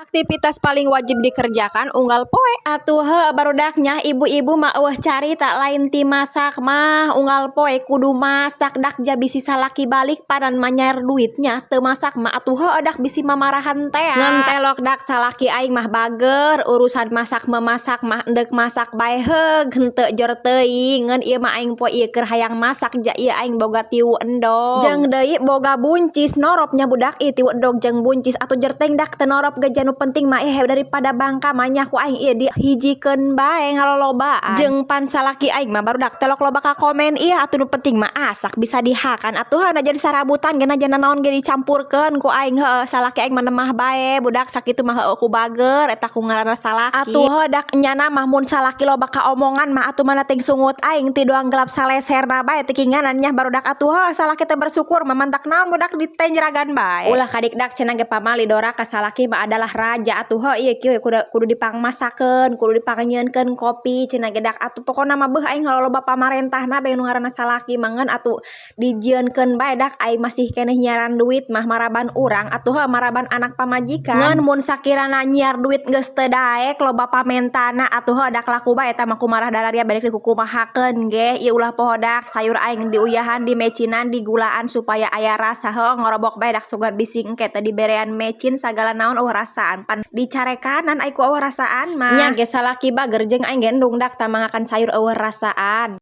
Aktivitas paling wajib dikerjakan unggal poe. Atuh heuh, barudak nya, ibu-ibu mah euweuh carita lain ti masak mah. Unggal poe kudu masak dak, ja bisi salaki balik panan manyair duitnya. Teu masak mah atuh heuh dak, bisi mamarahan teh. Ngan telok dak, salaki aing mah bager urusan masak memasak mah, endek masak bae heug, henteu jor teuing. Ngan ieu mah aing poe ieu keur hayang masak, ja ieu aing boga tiwu endog jeung deui boga buncis norop nya, budak. Ieu tiwu endog jeung buncis atuh jer teuing dak, teu norop ge nu penting mah eh daripada bangka mah nya, ku aing ieu dihijikeun bae ngalolobaan. Jeung pan salaki aing mah, barudak, telok loba ka komen ieu. Atuh nu penting mah asak bisa dihakan atuh. Najan sarabutan ge, najan naon ge dicampurkeun ku aing, heuh, salaki aing mah nemah bae, budak. Sakitu mah heueuh ku bager eta ku ngaranna salaki. Atuh heuh dak, enyana mah mun salaki loba ka omongan mah atuh mana ting sungut aing ti doang gelap saleserna bae tikinganan nya, barudak. Atuh heuh, salaki teh bersyukur mah mantak naon, budak, ditenjragan bae. Ulah kadikdak cenah ge pamali doraka, salaki mah adalah raja. Atuh heuh, ieu kieu kudu dipangmasakeun, kudu dipangnyieunkeun kopi cenah ge dak. Atuh pokona mah beuh, aing loba pamarentahna bae nu ngaranna salaki mah. Ngan atuh dijieunkeun bae dak, aing masih keneh nyiaran duit mah maraban urang. Atuh heuh, maraban anak pamajikan. Ngan mun sakirana nyiar duit geus teu daek, loba pamentana, atuh heuh dak, laku bae eta mah kumarah dararia balik dikukumahakeun ge. Ieu ulah poho dak, sayur aing diuyahan, dimecinan, digulaan supaya aya rasa. Heuh, ngorobok bae dak, sugan bisi engke teh diberean mecin sagala naon euweuh rasaan, pan dicarekanan ai ku euweuh rasaan mah. Nya ge salaki bager jeung aing ge endung dak tamangakan sayur euweuh rasaan.